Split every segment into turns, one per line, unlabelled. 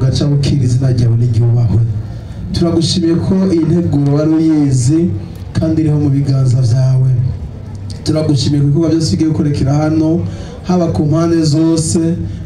Bugaca bukira, izina ryawe n'iryubahwe. Turagushimiye ko iyi nteguro wari uyizi kandi iriho mu biganza byawe. Turagushimiye ku bikorwa byose bigiye gukorekera hano, haba ku mpande zose,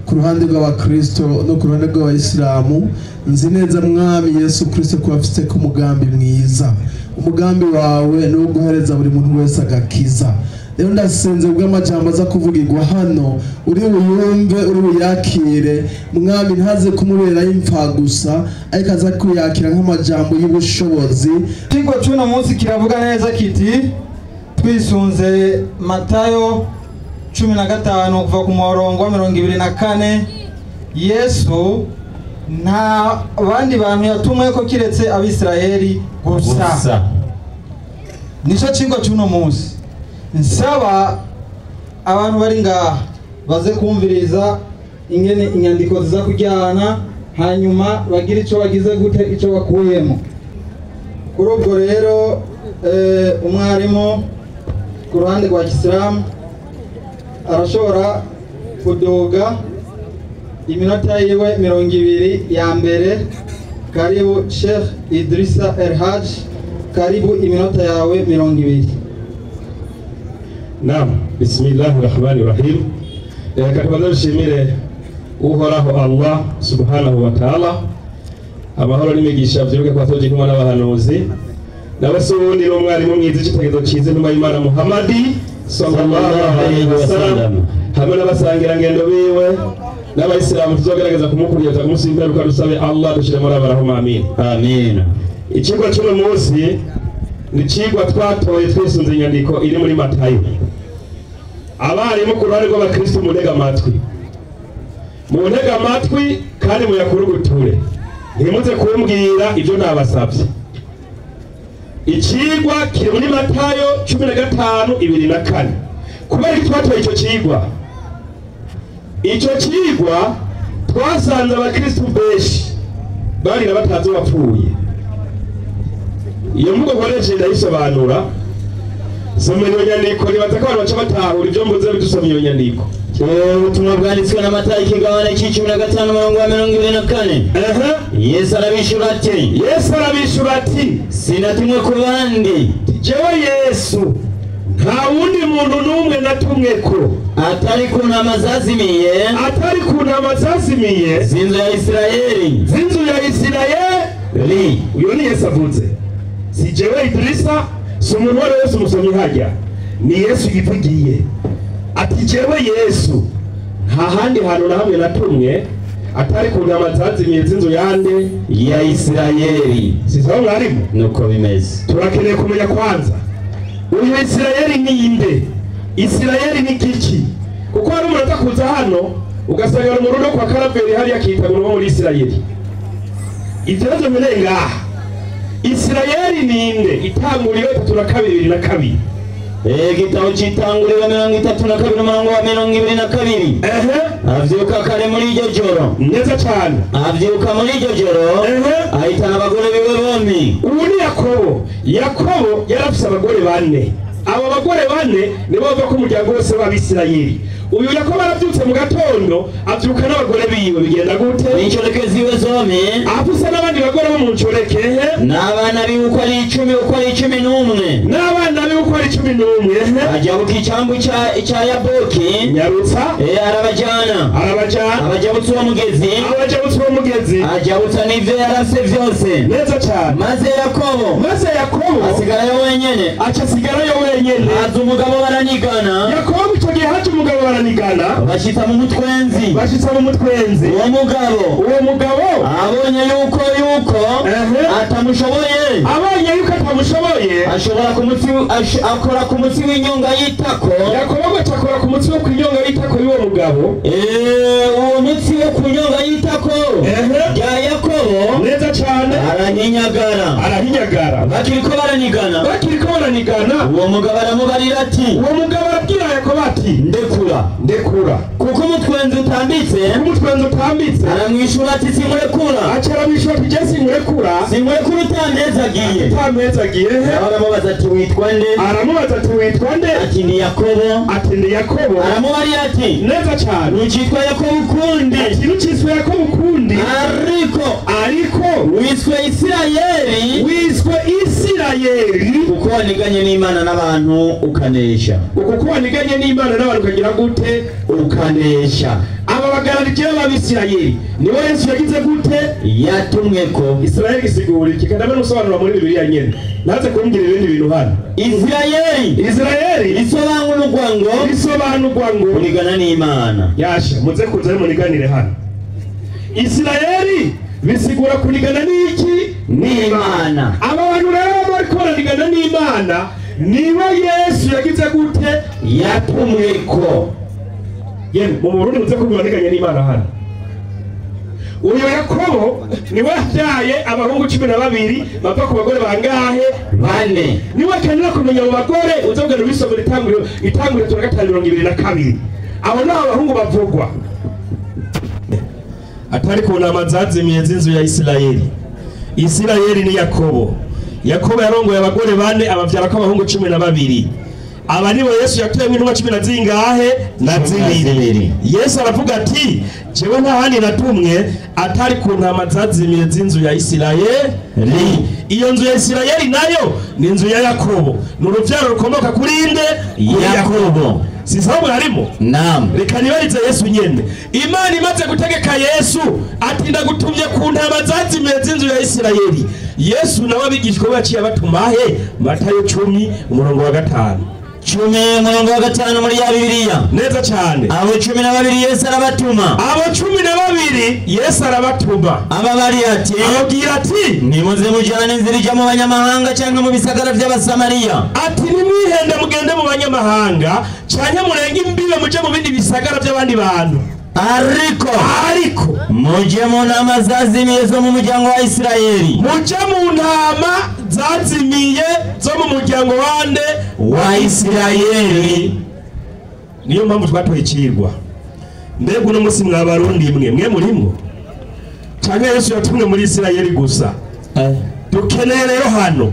ku ruhande rw'abakristo no ku ruhande rw'abayisilamu. Nzi neza, Mwami Yesu Kristo, ko bafite ko umugambi mwiza. Umugambi wawe ni uwo guhereza buri muntu wese agakiza. Rero ndasenze bw'amajambo aza kuvugirwa hano, uri buyumve, uri buyakire, Mwami, ntaze kumubera impfa gusa, ariko aza kuyakira nk'amajambo y'ubushobozi.
Ikigo cy'uno munsi kiravuga neza kiti, twisunze Matayo 15 kuva ku murongo wa 24, Yesu nta bandi bantu yatumwe ko kiretse Abisirayeli gusa. Nicyo kigo cy'uno munsi. Nsaba abantu bari ngaha baze kumviriza ingene inyandiko ziza kujyana, hanyuma bagire icyo bagize gute, icyo bakuyemo. Kuri ubwo rero, umwarimu ku ruhande rwa kisilamu arashobora kuduga iminota yiwe 20 ya mbere. Karibu Sheikh Idrissa El Haj, karibu, iminota yawe 20.
Naam, bismillahi rahmani rahim. Reka tubanze dushimire Uhoraho Allah subhanahu wa ta'ala. Amahoro n'imigisha vyibuke kwa soje intumwa n'abahanuzi. Nawe si uwundi, ni umwarimu mwiza, icitegerezo ciza, intumwa y'Imana Muhammadi sallallahu alaihi wasallam, hamwe n'abasangirangendo biwe n'abayisilamu tuzogerageza kumukurikira ku munsi w'imperuka. Dusabe Allah dushire muri abarahuma, amin.
Amin.
Icigwa cy'uno munsi ni icigwa twatoye twisunze inyandiko iri muri Matayo. Abarimu ku ruhande rw'abakristo, muntega amatwi, muntega amatwi kandi muyakuruguture, ntimuze kumbwira ibyo nabasabye. Icigwa kiri muri Matayo 15:24. Kubera ko twatoye icyo cigwa, icyo cigwa twasanze abakristo benshi barira batazi bapfuye. Iyo mvugo nkoresheje ndayisobanura. Soma iyo nyandiko, nibaza ko abantu baca batahura ibyo mvuze bidusomye iyo nyandiko.
Ubutumwa bwanditswe na Matayo, ikigabane c'15, umurongo wa 24. Yesu arabishura ati:
Yesu arabishura ati:
Sinatumwe ku bandi,
Jewe Yesu nta wundi muntu n'umwe natumwe ko
atari ku ntama zazimiye,
atari ku ntama zazimiye
z'inzu ya Isirayeli.
Z'inzu ya Isirayeli. Uyo ni Yesu avuze, si jewe Idrisa, si umuntu uwo ari we wese umusomyi hajya, ni Yesu yivugiye ati: "Jewe Yesu nta handi hantu na hamwe natumwe atari ku ntama zazimiye z'inzu yande?"
Ya Isirayeli.
Si sawa, mwarimu?
Nuko bimeze.
Turakeneye kumenya kwanza uyu Isirayeli ni inde, Isirayeli ni kiki, kuko hari umuntu aza kuza hano ugasanga ari umurundo kwa Karaveri hariya akita ngo muri Isirayeli. Ivyo navyo bimene ngaha. Isirayeli ni inde? Itanguriro 32:22.
Igitabo cy'Itanguriro 32, umurongo wa 22. Avyuka kare muri iryo joro.
Neza cyane.
Avyuka muri iryo joro, ahitana abagore biwe bombi.
Ubu ni Yakobo. Yakobo yarafise abagore bane. Abo bagore bane nibo bava ko umuryango wose w'Abisirayeli. Uyu Yakobo arabyutse mu gatondo, abyuka n'abagore biwe. Bigenda gute?
N'inshoreke ziwe zombi.
Afise n'abandi bagore bo mu nshoreke.
N'abana biwe uko ari 10, uko ari 11.
N'abana biwe uko ari 11.
Ajabuka icyambu cya Yaboki.
Nyarutsa.
Arabajyana.
Arabajyana.
Abajabutsa uwo mugezi.
Abajabutsa uwo mugezi.
Ajabutsa n'ivyo yarafise vyose.
Neza cyane.
Maze Yakobo,
Maze Yakobo
asigarayo wenyene.
Aca asigarayo wenyene.
Haza umugabo baranigana.
Yakobo icyo gihe haje umugabo baranigana.
Bashitsa mu mutwenzi.
Bashitsa mu mutwenzi.
Uwo mugabo,
Uwo mugabo
abonye yuko atamushoboye,
abonye yuko atamushoboye,
ashobora ku mutsi akora ku mutsi w'inyonga y'itako.
Yakobo ngo akora ku mutsi wo ku nyonga y'itako y'uwo mugabo.
Uwo mutsi wo ku nyonga y'itako rya Yakobo
Neza cyane.
arahinyagara.
Arahinyagara.
Bakiriko baranigana,
Bakiriko baranigana,
uwo mugabo aramubarira ati:
uwo mugabo arabwira Yakobo ati:
Ndekura,
Ndekura,
kuko umutwenzi utambitse.
Umutwenzi utambitse.
Aramwishura ati: Sinkurekura.
Aca aramwishura ati: Je sinkurekura.
Sinkurekura utampezagiye.
Utampezagiye.
Nawe aramubaza ati: Witwa nde?
Aramubaza ati: Witwa nde?
Ati: Ni Yakobo.
Ati: Ni Yakobo.
Aramubarira ati:
Neza cyane.
Ntukitwa Yakobo ukundi,
Ati: Ntukitwa Yakobo ukundi,
ariko Wiswe Isirayeli,
wiswe Isirayeli
kuko waniganye n'Imana n'abantu ukanesha.
Kuko waniganye n'Imana n'abantu ukagira gute? Ukanesha. Aba bagarariye b'Abisirayeli nibo Yesu yagize gute?
Yatumwe ko.
Isirayeli isigura iki? Kandi n'usobanura muri Bibiliya nyene. Naze kumbwira ibindi bintu hano.
Isirayeli
bisobanurwa ngo
kunigana n'Imana.
Yasha muze kuza muniganire hano. Isirayeli bisigura kunigana n'iki?
N'Imana.
Aba bantu rero bariko baranigana n'Imana nibo Yesu yagize gute?
Yatumwe ko.
Yemwe mu Burundi muze kubibaniganye n'Imana hano. Uyu Yakobo niwe yabyaye abahungu 12 bava ku bagore bangahe?
Bane.
Niwe akenera kumenya abo bagore uzobwira ubisomera itanguriro 5:22. Abo ni abahungu bavugwa atari ku nama zazimiye z'inzu ya Isirayeli. Isirayeli ni Yakobo. Yakobo yarongoye abagore bane abavyara ko abahungu 12. Aba nibo Yesu yatuyemwo intumwa 10 na zingahe? Na zibiri. Yesu aravuga ati jewe nta handi natumwe atari ku ntama zazimiye z'inzu ya Isirayeli. Iyo nzu ya Isirayeli nayo ni inzu ya Yakobo. Ni uruvyaro rukomoka kuri inde?
Yakobo.
Si sawa harimo?
Naam.
Reka nibarize Yesu nyene. Imana imaze gutegeka Yesu ati ndagutumye ku ntama zazimiye z'inzu ya Isirayeli. Yesu nawe abigishwa baciye abatumahe? Matayo 10 umurongo wa 5.
10 umurongo wa 5 muri ya Bibiliya.
Neza cyane.
Abo 12 Yesu arabatuma.
Abo 12 Yesu arabatuma.
Ababari ati,
ababwira ati
nimuze mujane inzira ijya mu banyamahanga cyangwa mu bisagara by'Abasamariya.
Ati nimwihende mugende mu banyamahanga cyangwa murenge imbibe muje mu bindi bisagara by'abandi bantu.
Ariko muje mu ntama zazimiye zo mu muryango wa Isirayeli.
Muje mu ntama zazimiye zo mu muryango wande?
Wa Isirayeli.
Niyo mpamvu twatoye ikigwa. Mbega uno munsi mwabarundi mwe murimwo? Canke Yesu yatumwe muri Isirayeli gusa? Dukeneye rero hano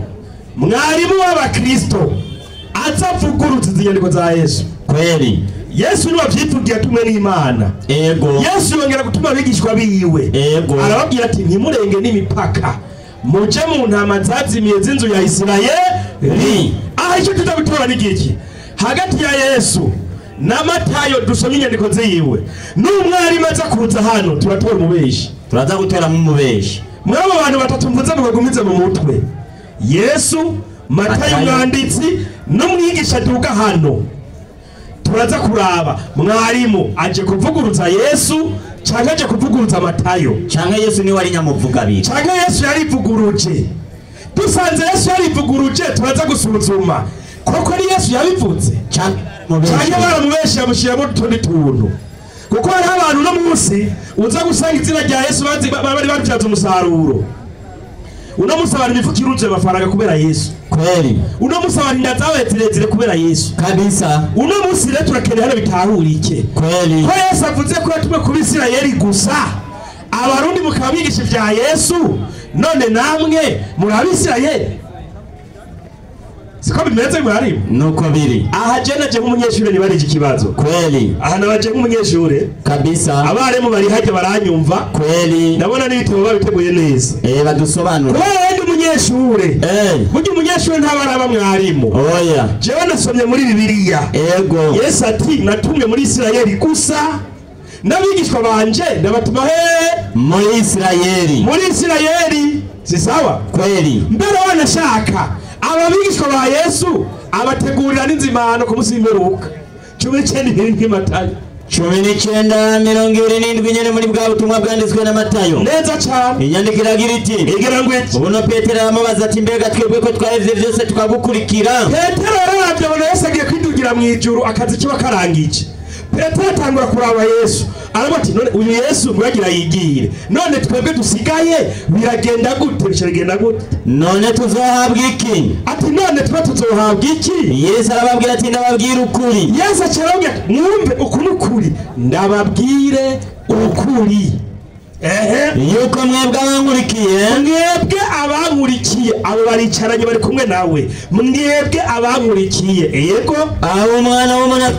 mwarimu w'abakristo azavugurutsa inyandiko za Yesu.
Kweli.
Yesu niwe avyivugiye atumwe n'Imana.
Ego.
Yesu yongera gutuma abigishwa biwe.
Ego.
Arababwira ati ntimurenge n'imipaka, muje mu ntama zazimiye z'inzu ya Isirayeli. Aha icyo tuza gutora ni iki? Hagati ya Yesu na Matayo dusomye inyandiko ziwe, n'umwarimu aza kuza hano turatora umubeshi.
Turaza gutora mu mubeshi.
Muri abo bantu batatu mvuze mubagumize mu mutwe, Yesu, Matayo umwanditsi n'umwigisha duka hano. Turaza kuraba mwarimu aje kuvuguruza Yesu canke aje kuvuguruza Matayo,
canke Yesu ni wari nyamuvugabiri,
canke Yesu yarivuguruje. Dusanze Yesu yarivuguruje turaza gusuzuma koko ni Yesu yabivuze
canke
baramubeshe yamushiramo utundi tuntu. Kuko hari abantu no munsi uza gusanga izina rya Yesu bazi bari babyaza umusaruro. Uno munsi abantu imifuka iruzuye amafaranga kubera Yesu.
Kweli.
Uno munsi abantu inda zabaye zirezire kubera Yesu.
Kabisa.
Uno munsi rero turakeneye hano bitahura iki?
Kweli.
Ko Yesu avuze ko yatumwe ku Bisirayeli gusa, Abarundi mukabigisha ibya Yesu, none namwe muri Abisirayeli. Siko bimeze mwarimu?
Nuko biri.
Aha je naje nk'umunyeshure nibarije ikibazo.
Kweli.
Aha nabaje nk'umunyeshure.
Kabisa.
Abarimu bari hajye baranyumva.
Kweli.
Ndabona n'ibitabo babiteguye neza.
Badusobanura.
Kweli umunyeshure. Burya umunyeshure ntabaraba mwarimu.
Oya.
Jewe nasomye muri Bibiliya.
Ego.
Yesu ati natumwe muri Isirayeli gusa, n'abigishwa banje ndabatuma he?
Muri Isirayeli.
Muri Isirayeli. Si sawa?
Kweli.
Mbere wanashaka ababigishwa ba Yesu abategurira n'inzimano ku munsi w'imperuka. 19 Matayo
19:27 nyene muri bwa butumwa bwanditswe na Matayo.
Neza cyane.
Inyandiko iragira iti,
igira ngo iki?
Ubuno Petero aramubaza ati mbega twebwe ko twahevye vyose tukagukurikira?
Petero araravye abona Yesu agiye kwidugira mu ijuru akazi kiba karangije. Petero atangura kuraba Yesu aravuga ati none uyu Yesu muragira yigire, none twebwe dusigaye biragenda gute? Biragenda gute?
None tuzohabwa iki?
Ati none twe tuzohabwa iki?
Yesu arababwira ati ndababwira ukuri.
Yesu acarabwira ati mwumve uku n'ukuri, ndababwire ukuri.
Yuko mwebwe abankurikiye,
mwebwe abankurikiye, abo baricaranye bari kumwe nawe, mwebwe abankurikiye, yego,
aho umwana w'umuntu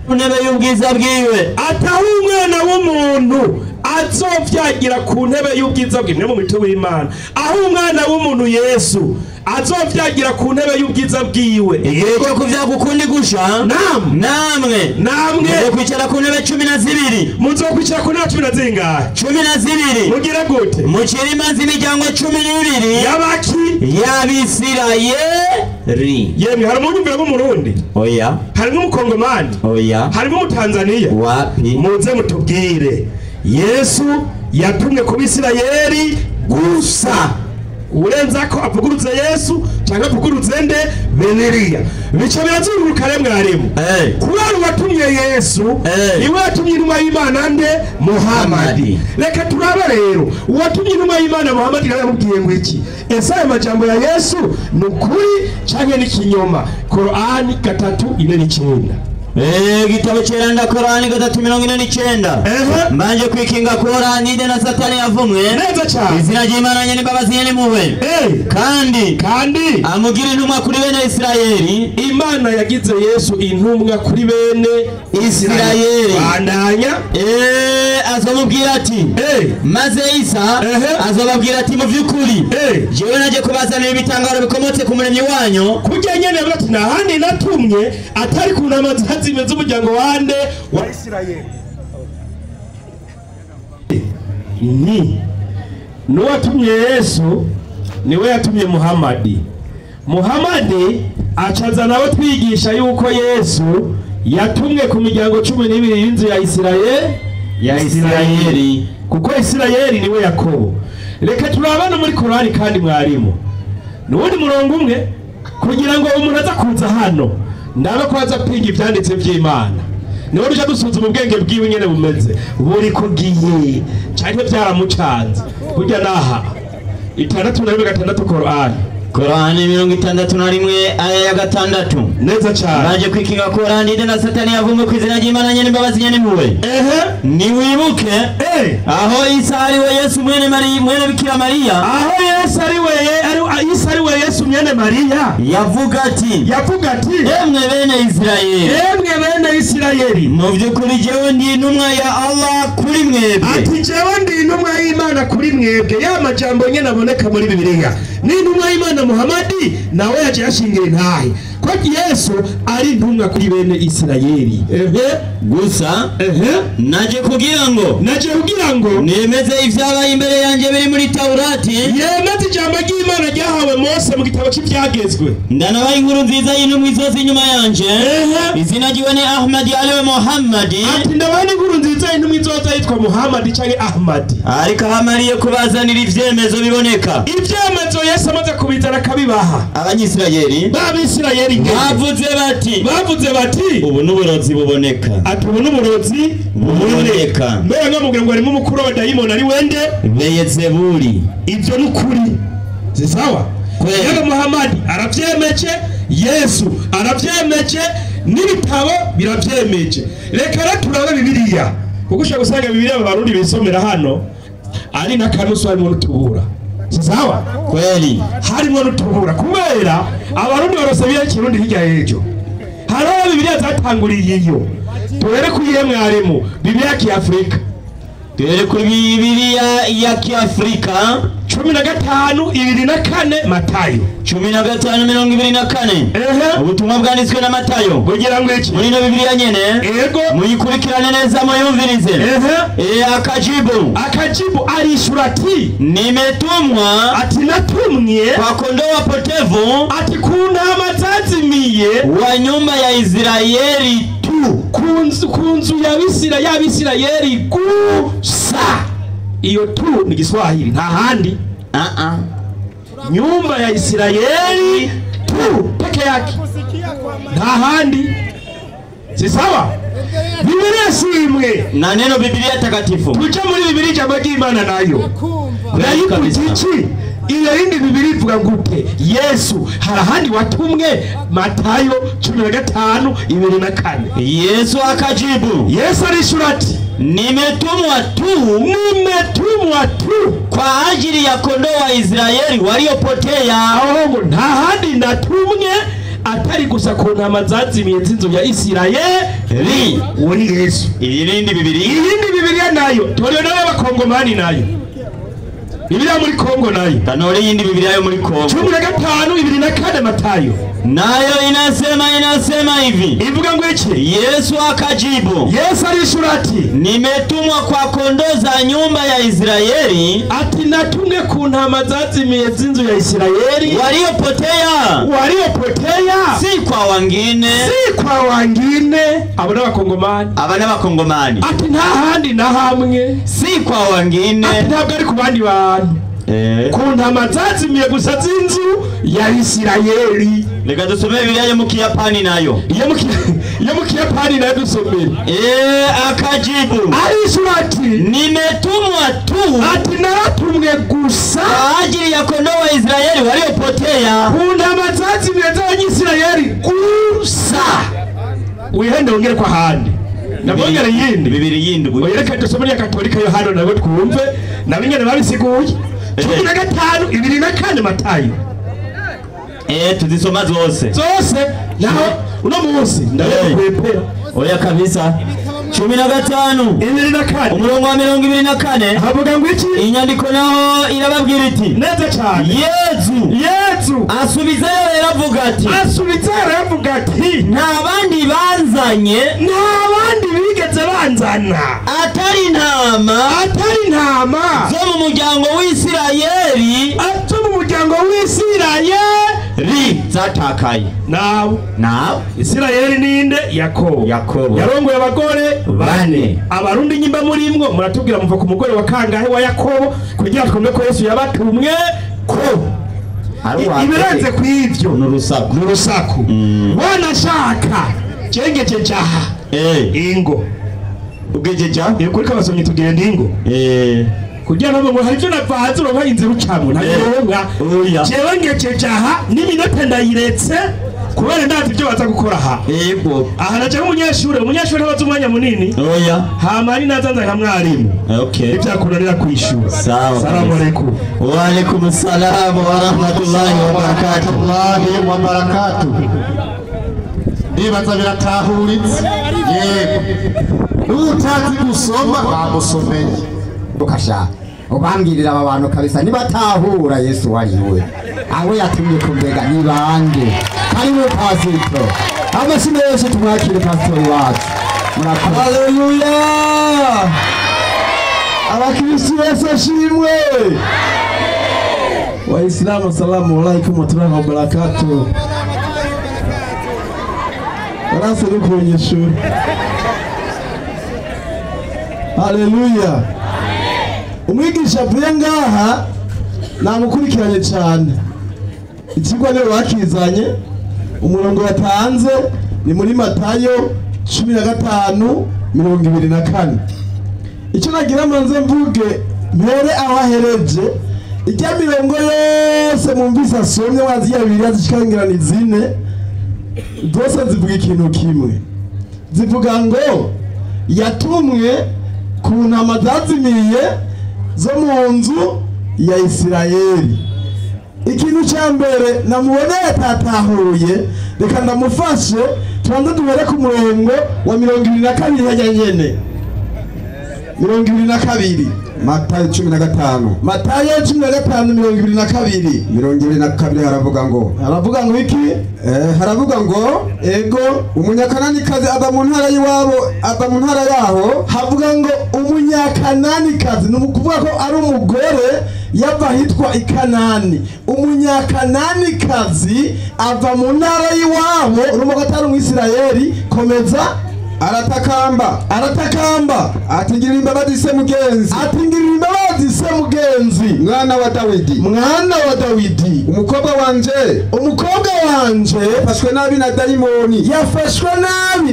ku ntebe y'ubwiza bwiwe,
ataho umwana w'umuntu azovyagira ku ntebe y'ubwiza bw'imwe mu mitwe w'Imana, aho umwana w'umuntu Yesu azovyagira ku ntebe y'ubwiza bwiwe.
Igihe cyo kuvyaga ukundi gusha, namwe muzokwicara ku ntebe 12.
Muzokwicara ku ntebe 10 zingahe?
12.
Mugira gute?
Mucira imanza imiryango 12
y'abaki?
Y'Abisirayeli.
Yemwe hari umunyumvira w'Umurundi?
Oya.
Harimo Umukongomani?
Oya.
Harimo Umutanzaniya?
Wapi?
Muze mutubwire. Yesu yatumwe ku Bisirayeli gusa. Urenza ko avugurutse Yesu cyangwa avugurutse nde? Bibiliya. Bica birazunguruka rero mwarimu. Kubera uwatumye Yesu niwe yatumye intumwa y'Imana nde? Muhammad. Reka turabe rero uwatumye intumwa y'Imana Muhammad yaramubwiye ngo iki? Ese aya majambo ya Yesu ni ukuri cyangwa ni ikinyoma? Korani 3:49.
Igitabo cyeranda Korani 3:49. Mbanje kwikinga Korani ide na Satani yavumwe.
Neza cyane.
Izina ry'Imana nyene imbabazi nyene impuhwe. Kandi amugira intumwa kuri bene Isirayeli.
Imana yagize Yesu intumwa kuri bene
Isirayeli.
Bandanya.
Azomubwira ati maze Isa azobabwira ati mu vy'ukuri jewe naje kubazanira ibitangaro bikomotse ku muremyi wanyu.
Kujya nyene yavuga ati nahandi natumye atari ku ntama zimeze umuryango wande wa Isirayeli. Ni nuwatumye Yesu niwe yatumye Muhammadi. Muhammadi acaza nawe twigisha yuko Yesu yatumwe ku miryango 12 y'inzu ya Isirayeli, ya Isirayeli, kuko Isirayeli niwe Yakobo. Reka turabana muri Korani kandi mwarimu nuwundi murongo umwe kugira ngo umuntu aza kuza hano ndabe ko aza kwiga ivyanditse vy'Imana. Niwe ruje dusuzuma ubwenge bwiwe nyene bumeze buri kugiye canke byaramucanze. Burya naha 6:6 Korani.
Korani 61 aya ya 6.
Neza cyane.
Baje kwikinga Korani ide na Satani yavumwe ku izina ry'Imana nyene imbabazi nyene impuhwe. Niwibuke aho Isa ari we Yesu mwene Mariya, mwene Bikira Mariya.
Aho Yesu ari we Isa ari we Yesu mwene Mariya.
Yavuga ati emwe bene Isirayeli.
Emwe bene Isirayeli.
Mu by'ukuri jewe ndi intumwa ya Allah kuri mwebwe.
Ati jewe ndi intumwa y'Imana kuri mwebwe. Ya majambo nyene aboneka muri Bibiliya. Ni intumwa y'Imana Muhammadi nawe yaje yashingira intahe ko Yesu ari intumwa kuri bene Isirayeli.
Gusa naje kugira ngo nemeze ivyabaye imbere yanje biri muri Taurati.
Yemeze ijambo ry'Imana ryahawe Mose mu gitabo cy'ibyagezwe.
Ndanabaye inkuru nziza y'intumwa izoza inyuma yanje. Izina ryiwe ni Ahmad aliwe Muhammad.
Ati ndabaye inkuru nziza y'intumwa izoza yitwa Muhammad canke Ahmad.
Ariko ahamariye kubazanira ivyemezo biboneka.
Ivyemezo Yesu amaze kubizana akabibaha.
Abanyisirayeli
b'Abisirayeli bavuze bati
ubu n'uburozi buboneka.
Ati ubu n'uburozi buboneka. Mbere nkamubwira ngo harimo umukuru wa dayimoni ari wende
Beyezebuli.
Ivyo n'ukuri si sawa? Yaba Muhammad aravyemeje, Yesu aravyemeje, n'ibitabo biravyemeje. Reka rero turabe Bibiliya kuko ushobora gusanga Bibiliya abarundi bisomera hano ari n'akanusu harimo n'utubura. Si sawa?
Kweli
harimo n'utubura kubera abarundi barose biya kirundi hirya y'ejo. Hariho Bibiliya zatanguriye iyo. Tuhere kuyihe mwarimu Bibiliya ya Kiafrika.
Tuhere kuri Bibiliya ya Kiafrika
15 24 Matayo
15:24. Ubutumwa bwanditswe na Matayo.
Bugira ngo iki?
Muri ino Bibiliya nyene.
Yego.
Muyikurikirane neza muyumvirize.
Akajibu. Arishura ati
nimetumwa,
ati natumwe
kwa kondoo wapotevu,
ati ku ntama zazimiye
wa nyumba ya Israeli tu,
ku nzu y'Abisirayeli gusa. Iyo tu ni Kiswahili nta handi. Nyumba ya Israeli tu peke yake, nta handi. Si sawa? Bibiliya si imwe
na neno Bibiliya takatifu.
Tuje muri Bibiliya ijambo ry'Imana nayo nayo iki iyo yindi Bibiliya ivuga gute? Yesu hari ahandi watumwe? Matayo 15:24.
Yesu akajibu,
Yesu arishura ati
nimetumwa tu kwa ajili ya kondoo wa Israeli waliopotea.
Aho nta handi natumwe atari gusa ku ntama zazimiye z'inzu ya Isirayeli. Uwo ni Yesu.
Iyindi Bibiliya,
iyindi Bibiliya nayo toriyo nayo y'abakongomani nayo Bibiliya muri Kongo nayo
tanore iyindi Bibiliya yo muri Kongo
15:24 Matayo
nayo inasema hivi,
ivuga ngo iki?
Yesu akajibu,
Yesu arishura ati
nimetumwa kwa kondoo za nyumba ya Israeli,
ati natumwe ku ntama zazimiye z'inzu ya Isirayeli
waliopotea, si kwa wengine,
si kwa wengine. Abo n'abakongomani,
aba n'abakongomani.
Ati nta handi na hamwe,
si kwa wengine,
ati ntabwo ari ku bandi bantu, ku ntama zazimiye gusa z'inzu ya Isirayeli.
Reka dusome Bibiliya yo mu Kiyapani nayo.
Iyo mu Kiyapani nayo dusomere.
Akajibu
arishura ati
nimetumwa tu,
ati naratumwe gusa
kwa ajili ya kondoo wa Israeli waliopotea,
ku ntama zazimiye z'Abanyisirayeli gusa. Wihende wongere kwa handi nabongere yindi
bibiri yindi.
Reka dusome ya Katolika yo hano nabo twumve nabo nyene babisiguye. 15:24 Matayo.
Tuzisoma zose
naho uno munsi ndakwepera.
Oya kabisa. 15
24
umurongo wa 24
havuga ngo iki?
Inyandiko naho irababwira iti
neza cyane. Yezu
asubizayo yaravuga ati, nta bandi banzanye,
nta bandi bigeze banzana
atari intama zo mu muryango w'Isirayeli, zatakaye.
Nawe Isirayeli ninde? Yakobo. Yarongoye abagore bane. Abarundi nyimba murimwo muratubwira muva ku mugore wa kangahe wa Yakobo kugira twumve ko Yesu yabatumwe ko ibirenze ku ivyo n'urusaku. Wanashaka cengeje aha ingo
ugejeja
kuri kabasomye tugenda ingo kugira ngo hari ivyo navanze uronka inzira ucamwo ntaronka. Jewe ngejeje aha n'iminota ndayiretse kubera ndazi ibyo baza gukora aha.
Yego.
Aha naje umunyeshure ntabaza umwanya munini.
Oya.
Hama ari nazanza nka mwarimu.
Okay.
Ibyakunanira kwishura.
Sawa.
Salamu alaykum.
Wa alaykum salam wa rahmatullahi wa barakatuh.
Allahi wa barakatuh. Ndibaza biratahuritse. Yego. N'utazi gusoma bamusomeye.
Ukasha. Ubambwirira aba bantu kabisa nibatahura Yesu wariwe. Awe yatumye kumbega ni bande. Karibu pastor. Amashimwe yose tumwakire pastor wacu. Murakoze.
Haleluya. Abakristo Yesu ashimwe. Waislamu assalamu alaykum wa rahmatullahi wa barakatuh. Barase no kunyeshuri. Haleluya. Umwigisha avuye ngaha namukurikiranye cyane. Ikigwa niwe bakizanye, umurongo yatanze ni muri Matayo 15:24. Icyo nagira manze mvuge mpere abahereje ijya mirongo yose mumvise asomye wazi ya Bibiliya zishikangirana izine zose zivuga ikintu kimwe. Zivuga ngo yatumwe ku ntama zazimiye zo mu nzu ya Isirayeli. Ikintu cya mbere namubone yatatahuye, reka ndamufashe tubanze duhere ku murongo wa 22 hajya nyene. 22
Matayo 15.
Matayo 15:22.
22 haravuga ngo.
Haravuga ngo iki?
Haravuga ngo
ego
umunyakananikazi ava mu ntara yiwabo, ava mu ntara yaho.
Havuga ngo umunyakananikazi ni ukuvuga ko ari umugore yava hitwa Ikanani. Umunyakananikazi ava mu ntara yiwabo, urumva ko atari umwisirayeli. Komeza.
Aratakamba,
aratakamba
ati ngirira imbabazi se mugenzi,
ati ngirira imbabazi se mugenzi,
mwana wa Dawidi,
mwana wa Dawidi,
umukobwa wanje,
umukobwa wanje
yafashwe nabi na dayimoni,
yafashwe nabi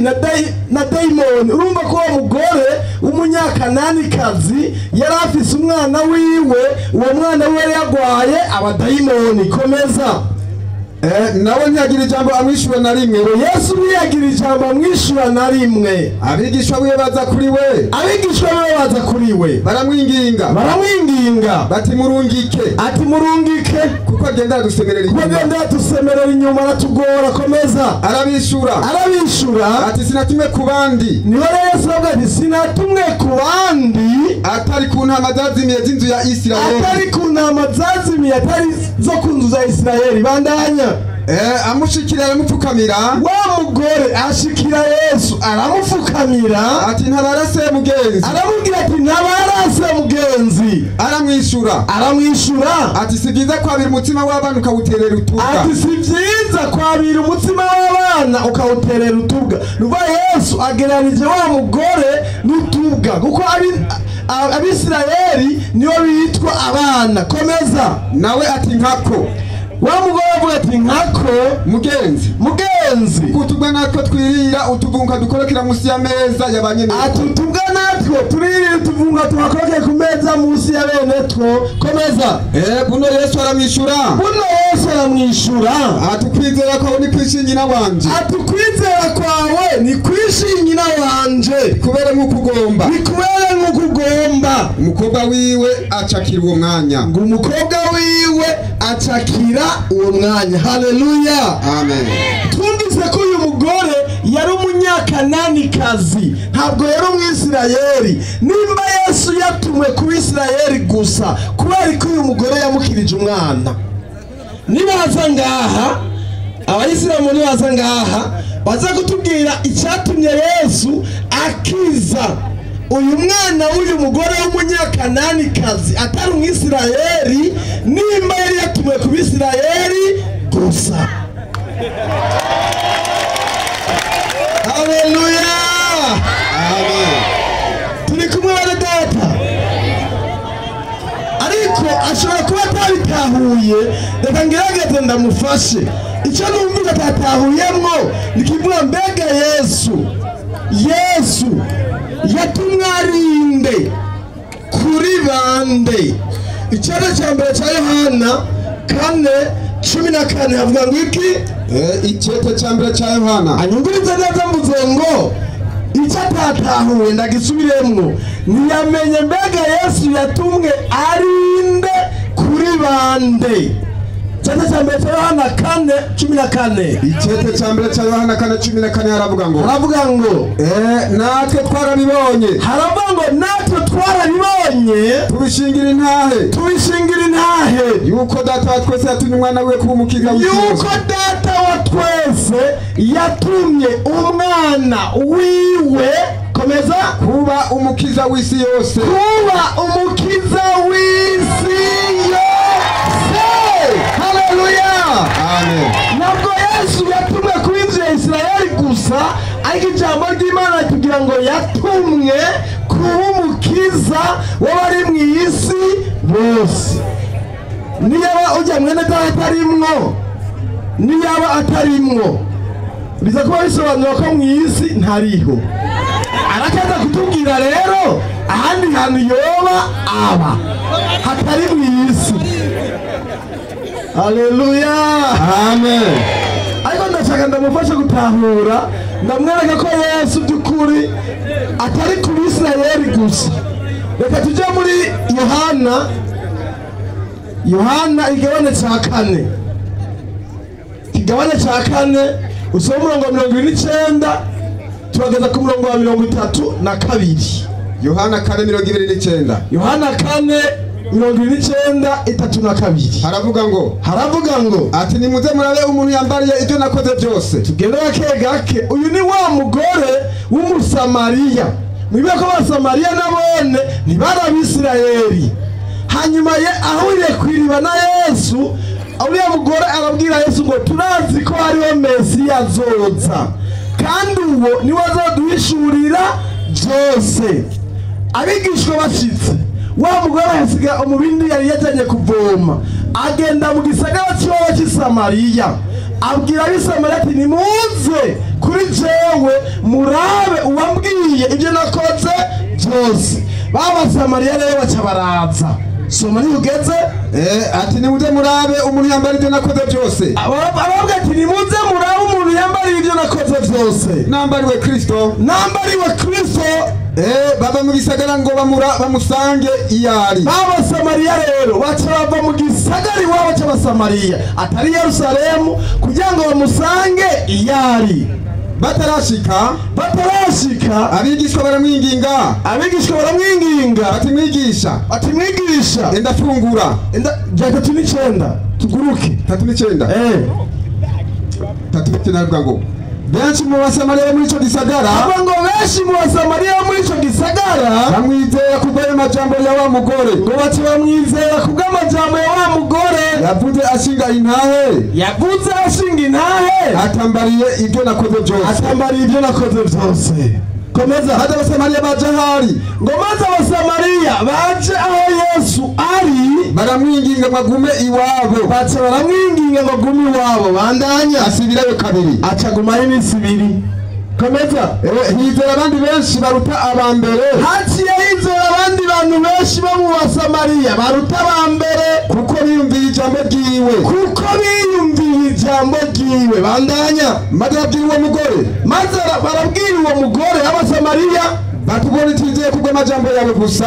na dayimoni. Urumva ko uwo mugore w'umunyakananikazi yari afise umwana wiwe, uwo mwana wiwe yagwaye abadayimoni. Komeza.
Nawe ntiyagira ijambo amwishura na rimwe.
Yesu ntiyagira ijambo amwishura na rimwe.
Abigishwa biwe baza kuri we.
Abigishwa biwe baza kuri we.
Baramwinginga.
Baramwinginga.
Bati murungike.
Ati murungike
kuko agenda adusemerera inyuma.
Kuko agenda adusemerera inyuma aratugora. Komeza.
Arabishura.
Arabishura.
Ati sinatumwe ku bandi.
Niho Yesu avuga ati sinatumwe ku bandi
atari ku ntama zazimiye z'inzu ya Isirayeli.
Atari ku ntama zazimiye atari zo ku nzu za Isirayeli. Bandanya.
Amushikira aramupfukamira.
Wa mugore ashikira Yesu aramupfukamira.
Ati ntabarase mugenzi.
Aramubwira ati ntabarase mugenzi.
Aramwishura.
Aramwishura.
Ati si byiza kwabira umutsima w'abana ukawuterera utubwa.
Ati si byiza kwabira umutsima w'abana ukawuterera utubwa. Nuva Yesu agereranije wa mugore n'utubwa kuko Abisirayeli nibo bitwa abana. Komeza.
Nawe ati nkako.
Wa mugore avuga ati nkako
mugenzi.
Mugenzi.
Kutubwa natwo twirira utuvunga dukorokera munsi ya meza y'abanyene.
Ati utubwa natwo twirira utuvunga tuhakorokera ku meza munsi ya bene two. Komeza.
Buno Yesu aramwishura.
Buno Yesu aramwishura.
Ati kwizera kwawe ni kwishi nyina wanje.
Ati kwizera kwawe ni kwishi nyina wanje.
Kubera nk'uko ugomba.
Ni kubera nk'uko ugomba.
Umukobwa wiwe acakira uwo mwanya.
Ngo umukobwa wiwe acakira uwo mwanya. Haleluya.
Amen.
Twumvise ko uyu mugore yari umunyakananikazi, ntabwo yari umwisirayeli. Nimba Yesu yatumwe ku Isirayeli gusa, kubera ko uyu mugore yamukirije umwana. Nibaza ngaha abayisilamu nibaza ngaha baza kutubwira icyatumye Yesu akiza uyu mwana w'uyu mugore w'umunyakananikazi atari umwisirayeli, nimba yari yatumwe ku Bisirayeli gusa. Haleluya.
Amen.
Turi kumwe na data. Ariko ashobora kuba atabitahuye, reka ngerageze ndamufashe. Icyo numvise atatahuyemwo ni kivuga mbega Yesu. Yesu yatumwe arinde kuri bande. Icyo cya mbere cya Yohana 4:14 havuga ngo iki?
Icyo cya mbere cya Yohana.
Anyungurize neza mvuze ngo icyo atatahuye ndagisubiremwo. Ntiyamenye mbega Yesu yatumwe arinde kuri bande. Icyo cya mbere cya Yohana 4:14.
Icyo cya mbere cya Yohana 4:14 haravuga ngo.
Haravuga ngo
natwe twarabibonye.
Haravuga ngo natwe twarabibonye.
Tubishingira intahe.
Tubishingira intahe.
Yuko data wa twese yatumye umwana wiwe kuba umukiza w'isi yose.
Yuko data wa twese yatumye umwana wiwe komeza
kuba umukiza w'isi yose.
Kuba umukiza w'isi yose. Haleluya.
Amen.
Ntabwo Yesu yatumwe ku inzu ya Isirayeli gusa, ariko ijambo ry'Imana tugira ngo yatumwe kuba umukiza w'abari mu isi bose. Niyaba ujya mwene data atarimwo, niyaba atarimwo, biza kuba bisobanura ko mu isi ntariho. Arakaza kutubwira rero ahandi hantu yoba aba hatari mu isi. Haleluya.
Amen.
Ariko ndashaka ndamufasha gutahura, ndamwereka ko Yesu by'ukuri atari ku Bisirayeli gusa. Reka tujye muri Yohana. Yohana igabane cya 4. Igabane cya 4 usoma umurongo wa 29 turageza ku murongo wa 32.
Yohana 4:29.
Yohana 4:29 32.
Haravuga ngo.
Haravuga ngo
ati nimuze murabe umuntu yambariye ibyo nakoze byose.
Tugende gake gake. Uyu ni wa mugore w'Umusamariya. Mwibuke ko Abasamariya nabone ntibari Abisirayeli. Hanyuma ye ahuriye ku iriba na Yesu, uriya mugore arabwira Yesu ngo turazi ko hariho Mesiya azoza, kandi uwo niwe azoduhishurira byose. Abigishwa bashitse, wa mugore ahasiga umubindi yari yajanye kuvoma, agenda mu gisagara cy'iwabo cy'i Samariya, abwira ab'isamariya ati nimuze kuri jewe murabe uwambwiye ibyo nakoze byose. Ba Basamariya rero baca baraza. Soma niho ugeze.
Ati nimuze murabe umuntu yambara ibyo nakoze byose.
Aravuga ati nimuze murabe umuntu yambara ibyo nakoze byose.
Nambariwe Kristo.
Nambariwe Kristo.
Bava mu gisagara ngo bamusange iyari.
Abasamariya rero baca bava mu gisagara iwabo cy'Abasamariya atari Yerusalemu kugira ngo bamusange iyari.
Batarashika abigishwa baramwinginga. Ati mwigisha. Enda fungura.
Enda ja 39 tuguruke
39. 39 aravuga ngo benshi mu Basamariya muri ico gisagara,
ngo benshi mu Basamariya muri ico gisagara
bamwizera kubw'amajambo ya wa mugore.
Ngo bace bamwizera kubw'amajambo ya wa mugore.
Yavuze ashinga intahe. Atambariye ibyo nakoze byose.
Komeza.
Maze Abasamariya baje ahari.
Ngo maze Abasamariya baje aho Yesu ari,
baramwinginga ngo agume iwabo.
Baca baramwinginga ngo agume iwabo. Bandanya.
Asubirayo kabiri.
Acagumayo iminsi ibiri. Komeza.
Hizera abandi benshi baruta aba mbere.
Haciye hizera abandi bantu benshi bo mu Basamariya baruta aba mbere,
kuko biyumviye ijambo ryiwe.
Bandanya.
Maze babwira uwo mugore.
Maze barabwira uwo mugore Abasamariya,
batubona twizeye kubw'amajambo yawe gusa.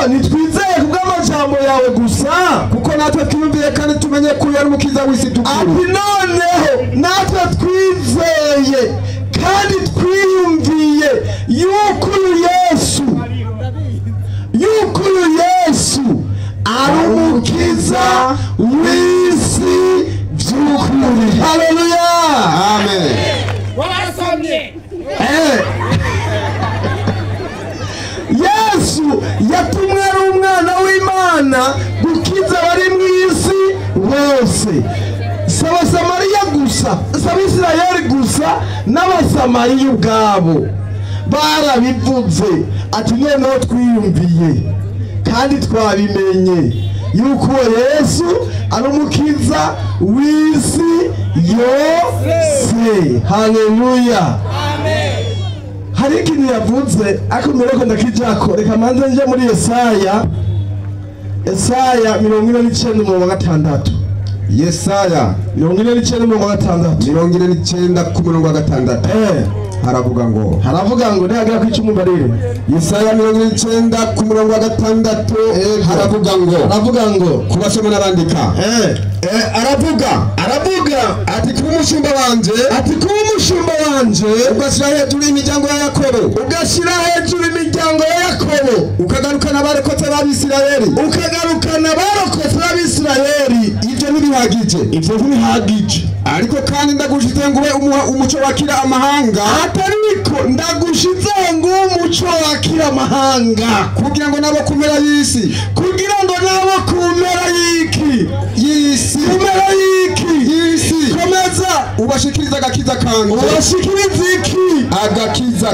Nitwizeye kubw'amajambo yawe gusa,
kuko natwe twiyumviye kandi tumenye ko ari umukiza w'isi dukuru.
Ati noneho natwe twizeye kandi twiyumviye yuko uyu Yesu ari umukiza w'isi by'ukuri. Haleluya,
amen.
Yesu yatumwe ari umwana w'Imana gukiza abari mu isi bose. Si Abasamariya gusa, si Abisirayeli gusa, n'Abasamariya ubwabo barabivuze. Ati noneho twiyumviye kandi twabimenye yuko uwo Yesu ari umukiza w'isi yose. Haleluya, amen. Hari ikintu yavuze ariko mbere ko ndakijako, reka manze nje muri Yesaya 49:6.
Yesaya
49:6.
49:6. Haravuga
ngo ntihagira kwica umumbarire.
Yesaya 49:6 haravuga ngo kubasoma n'abandika. Aravuga ati kuba umushumba wanje, ugashyira hejuru imiryango ya Yakobo, ukagarukana abarokotse b'Abisirayeli, Ibyo ntibihagije. Ariko kandi ndagushize ngo ube umuco wakira amahanga. Kugira ngo nabo ku mpera y'isi,
Komeza.
Ubashikirize agakiza kanje.
Agakiza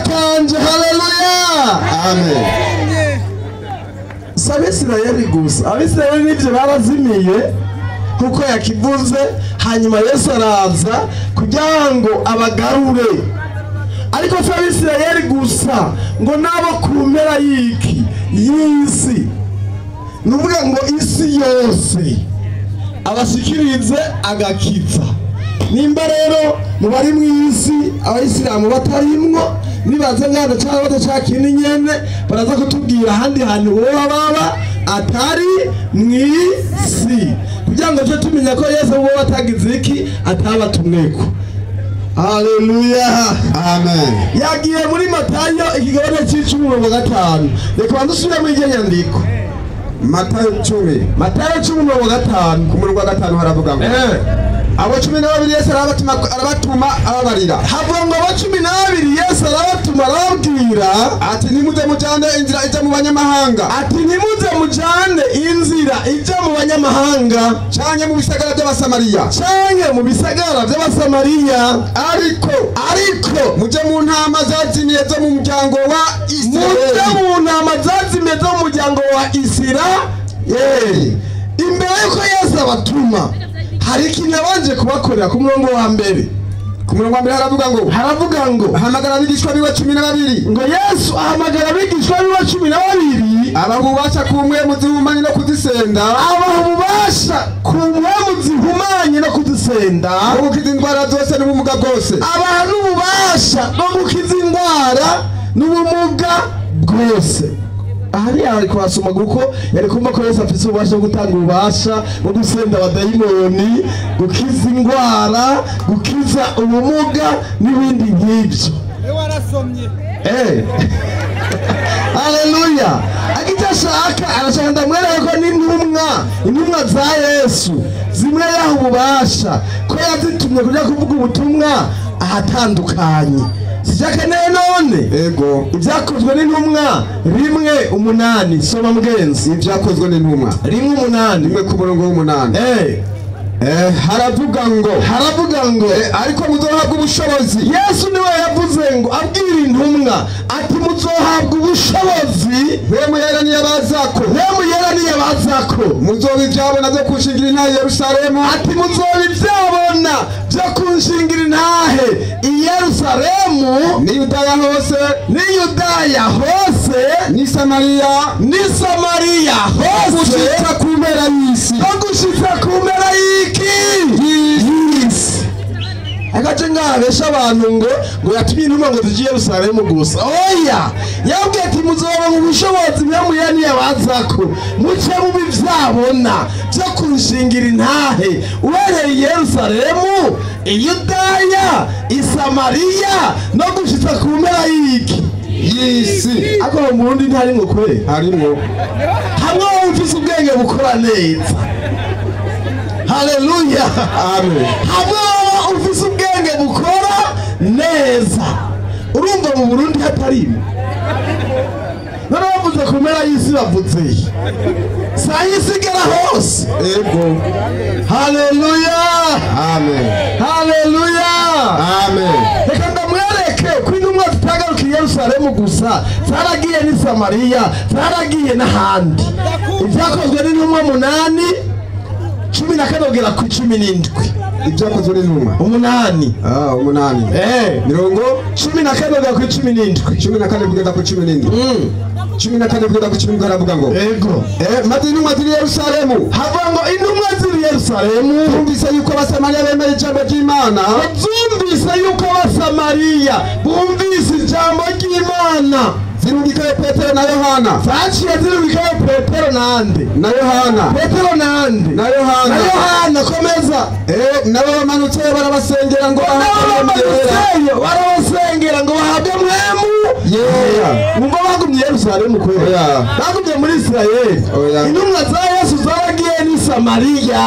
kanje. Haleluya,
amen.
Si Abisirayeli gusa, Abisirayeli nivyo barazimiye kuko yakivuze. Hanyuma Yesu araza kugira ngo abagarure. Ariko si Abisirayeli gusa, ngo nabo ku mpera y'iki y'isi, nuvuga ngo isi yose abashikirize agakiza. Nimba rero mu bari mu isi Abayisilamu batarimwo, nibaza ngana cyangwa badashaka nyene, baraza kutubwira ahandi hantu boba baba atari mu isi, kugira ngo tujye tumenya ko Yesu bo batagize iki atabatumweko. Haleluya,
amen.
Yagiye muri Matayo ikigabane c'10:5. Reka banze usubire muri iyo nyandiko.
Matayo 10.
Matayo 10:5.
Ku murongo wa 5 haravuga ngo abo 12 Yesu arabatuma ababarira.
Havuga ngo abo 12 Yesu arabatuma arababwira
ati nimuze mujane inzira ija mu banyamahanga. Canke mu bisagara by'Abasamariya. Ariko muje mu ntama zazimiye zo mu muryango wa
Isirayeli. Imbere yuko Yesu abatuma hari ikintu yabanje kubakorera ku murongo wa mbere.
Ku murongo wa mbere haravuga ngo hamagara abigishwa biwe 12.
Ngo Yesu ahamagara abigishwa biwe 12,
abaha ububasha ku mpwemu zihumanye no kuzisenda,
abaha ububasha ku mpwemu zihumanye no kuzisenda,
no gukiza indwara zose n'ubumuga bwose,
abaha n'ububasha bwo gukiza indwara n'ubumuga bwose. Ahari ari kwasoma guko yari kumva ko Yesu afise ububasha bwo gutanga ububasha bwo gusenda abadayimoni, gukiza indwara, gukiza ubumuga n'ibindi nk'ibyo. Haleluya. Agitashaka arashaka ndamwereka ko n'intumwa za Yesu zimwe yaha ububasha ko yazitumye kujya kuvuga ubutumwa ahatandukanye. Sijakeneye none.
Ego.
Ibyakozwe n'intumwa 1:8. Soma mugenzi.
Ibyakozwe n'intumwa
1:8.
Rimwe ku murongo w'umunani. Haravuga ngo ariko muzohabwa ubushobozi.
Yesu niwe yavuze ngo abwira intumwa ati muzohabwa ubushobozi,
Mpwemu Yera niyabazako,
Mpwemu Yera niyabazako,
muzoba ivyabona vyo kunshingira intahe i Yerusalemu,
ati muzoba ivyabona vyo kunshingira intahe i Yerusalemu,
n'i Yudaya hose,
n'i Yudaya hose,
n'i Samariya,
n'i Samariya hose,
gushitsa ku mpera y'isi,
no gushitsa ku mpera y'iki y'isi. Agace ngabesha abantu ngo yatumye intumwa ngo tujye Yerusalemu gusa. Oya, yabwiye ati muzoba mu bushobozi Mpwemu Yera niyabazako, muce mubi vyabona vyo kunshingira intahe uhereye i Yerusalemu, i Yudaya, i Samariya no gushitsa ku mpera y'iki
y'isi.
Ako mu Burundi ntarimwo kwe,
harimwo
hamwe wowe ufise ubwenge bukora neza. Haleluya.
Amen.
Hamwe wowe ufise ubwenge bukora neza. Urumva mu Burundi hatarimo. None bavuze ku mpera y'isi bavuze saa y'isi igera hose.
Ego.
Haleluya.
Amen.
Haleluya.
Amen.
Reka ndamwereke ko intumwa zitagarukiye i Yerusalemu gusa, zaragiye n'i Samariya, zaragiye n'ahandi. Ibyakozwe n'intumwa 8:14 kugera ku 17.
Ibyakozwe n'intumwa
8.
8. Mirongo
14 kugera ku 17.
14 kugeza ku 17. 14 kugeza ku 17 haravuga ngo
ego.
Maze intumwa ziri Yerusalemu,
havuga ngo intumwa ziri Yerusalemu
zumvise yuko Abasamariya bemera ijambo ry'Imana,
zumvise yuko Abasamariya bumvise ijambo ry'Imana,
zirungikayo Petero na Yohana.
Zaciye zirungikayo Petero nande?
Na Yohana.
Petero nande?
Na Yohana.
Na Yohana. Komeza.
Nabo bamanutseyo barabasengera ngo
barabasengera ngo bahabwe Mpwemu
Yera.
Mwumva bagumye Yerusalemu kwera, bagumye muri Isirayeli. Intumwa za Yesu zaragiye n'i Samariya.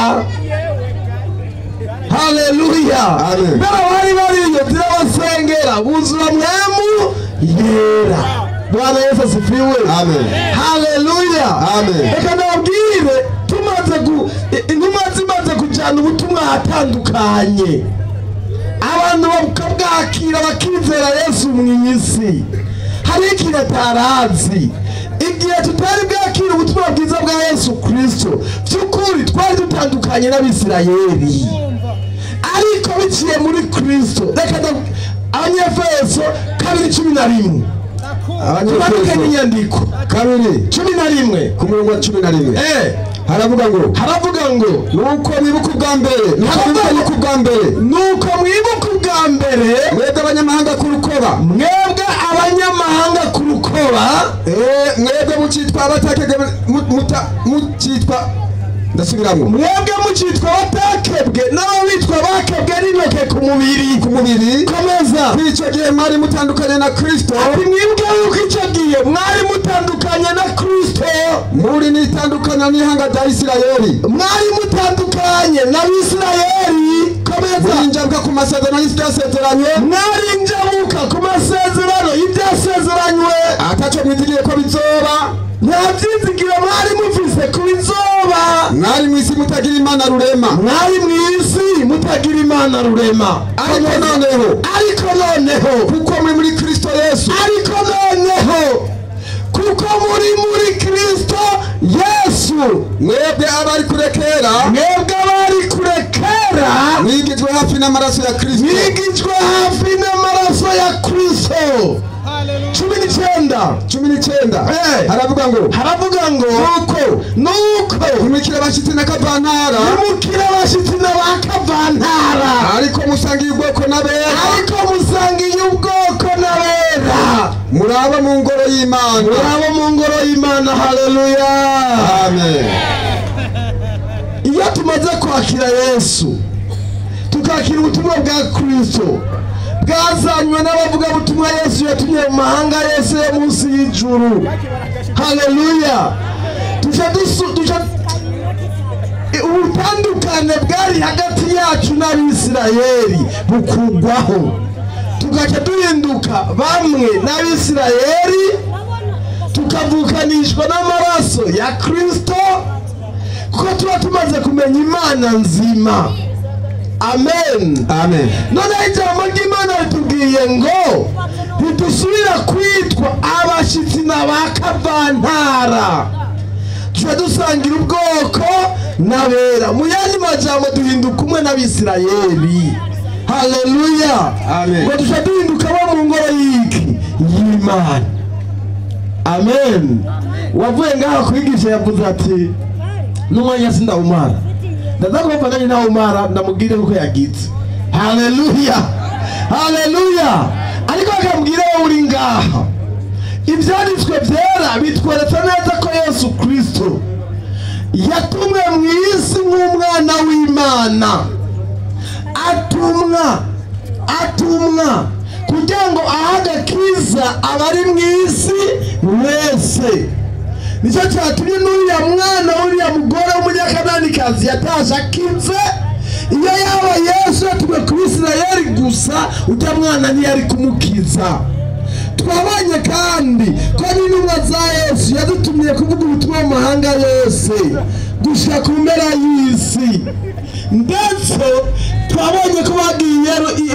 Haleluya. Mbere bari bariyo zirabasengera buzura Mpwemu Yera. Bwana Yesu asifiwe.
Amen.
Haleluya.
Amen.
Reka ndababwire, tumaze intumwa zimaze kujyana ubutumwa ahatandukanye, abantu bakabwakira bakizera Yesu mu isi. Hari ikintu atarazi. Igihe tutari bwakira ubutumwa bwiza bwa Yesu Kristo, by'ukuri twari dutandukanye n'Abisirayeli, ariko biciye muri Kristo. Reka Abanyefeso 2:11. Abanyefeso inyandiko
2:11
2:11
ku murongo wa 11. Haravuga ngo nuko mwibuka ubwa mbere,
nuko mwibuka ubwa mbere,
mwebwe abanyamahanga ku rukoba,
mwebwe abanyamahanga ku rukoba,
mwebwe mucitwa abatakebwe, mucitwa, ndasubiramo,
mwebwe mucitwa abatakebwe n'abo bitwa bakebwe n'intoke ku mubiri,
ku mubiri.
Komeza.
Icyo gihe mwari mutandukanye na Kristo.
Ati mwebwe yuko icyo gihe mwari mutandukanye na Kristo,
muri nitandukana n'ihanga rya Isirayeli,
mwari mutandukanye n'Abisirayeli. Komeza.
Murinjabuka ku masezerano y'ibyasezeranywe,
mwarinjabuka ku masezerano y'ibyasezeranywe,
ataco mwizigiye ko bizoba,
nta byizigiro mwari mufise ku bizoba.
Mwari mw'isi mutagira Imana rurema,
mwari mw'isi mutagira Imana rurema.
Ariko noneho,
ariko noneho,
kuko muri muri Kristo Yesu,
ariko noneho kuko muri muri Kristo Yesu,
mwebwe abari kure kera,
mwebwe abari kure kera, Abera
Mwigijwe hafi n'amaraso ya Kristo.
Mwigijwe hafi n'amaraso ya Kristo. 19.
19. Haravuga ngo,
Haravuga ngo,
nuko
nuko
ntimukire abashitsi n'akavantara,
ntimukire abashitsi n'abakavantara,
ariko musangiye ubwoko n'abera,
ariko musangiye ubwoko n'abera,
muraba mu ngoro y'Imana,
muraba mu ngoro y'Imana. Haleluya,
amen.
Iyo tumaze kwakira Yesu, tukakira ubutumwa bwa Kristo bwazanywe n'abavugabutumwa Yesu yatumye mu mahanga yose yo munsi y'ijuru. Haleluya. Tuca ubutandukane bwari hagati yacu n'Abisirayeli bukugwaho, tugaca duhinduka bamwe n'Abisirayeli, tukavukanishwa n'amaraso ya Kristo, kuko tuba tumaze kumenya Imana nzima. Amen.
Amen.
Noneho ijambo ry'Imana ritubwiye ngo ntidusubira kwitwa abashyitsi n'abakavantara, tuba dusangira ubwoko n'abera. Mu yandi majambo duhinduka umwe n'Abisirayeli. Haleluya.
Amen.
Ngo duca duhinduka bo mu ngoro y'iki? Y'Imana. Amen. Wavuye ngaha kwigisha yavuze ati n'umwanya sindawumara, ndaza kumva nanjye ntawumara, ndamubwire uko yagize. Haleluya, haleluya. Ariko akambwira wowe uri ngaha, ibyanditswe byera bitweretse neza ko Yesu Kristo yatumwe mu isi nk'umwana w'Imana, atumwa kugira ngo ahe agakiza abari mu isi wese. Nicyo cyatumye n'uriya mwana w'uriya mugore w'umunyakananikazi yatashe akize. Iyo yaba Yesu yatumwe ku Bisirayeli gusa, ujya mwana ntiyari kumukiza. Twabonye kandi ko n'intumwa za Yesu yadutumye kuvuga ubutumwa mu mahanga yose gushika ku mpera y'isi. Ndetse twabonye ko bagiye i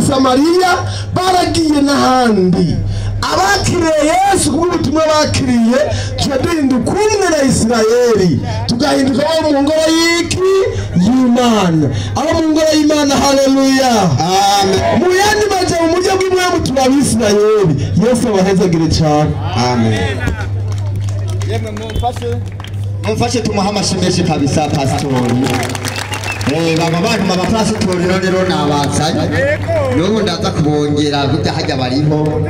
Samariya, baragiye n'ahandi. Abakiriye Yesu kubw'ubutumwa bakiriye, tuba duhinduka umwe na Isirayeli, tugahinduka abo mu ngoro y'iki? Y'Imana. Abo mu ngoro y'Imana. Haleluya.
Amen.
Mu yandi majambo, mu buryo bw'imwami turi Abisirayeli. Yesu abahezagire cyane.
Amen.
Yemwe mumfashe tumuhe amashyi menshi kabisa pasitori. Baba bantuma abapasitori rero nabazanye, n'ubu ndaza kubongera burya hajya bariho.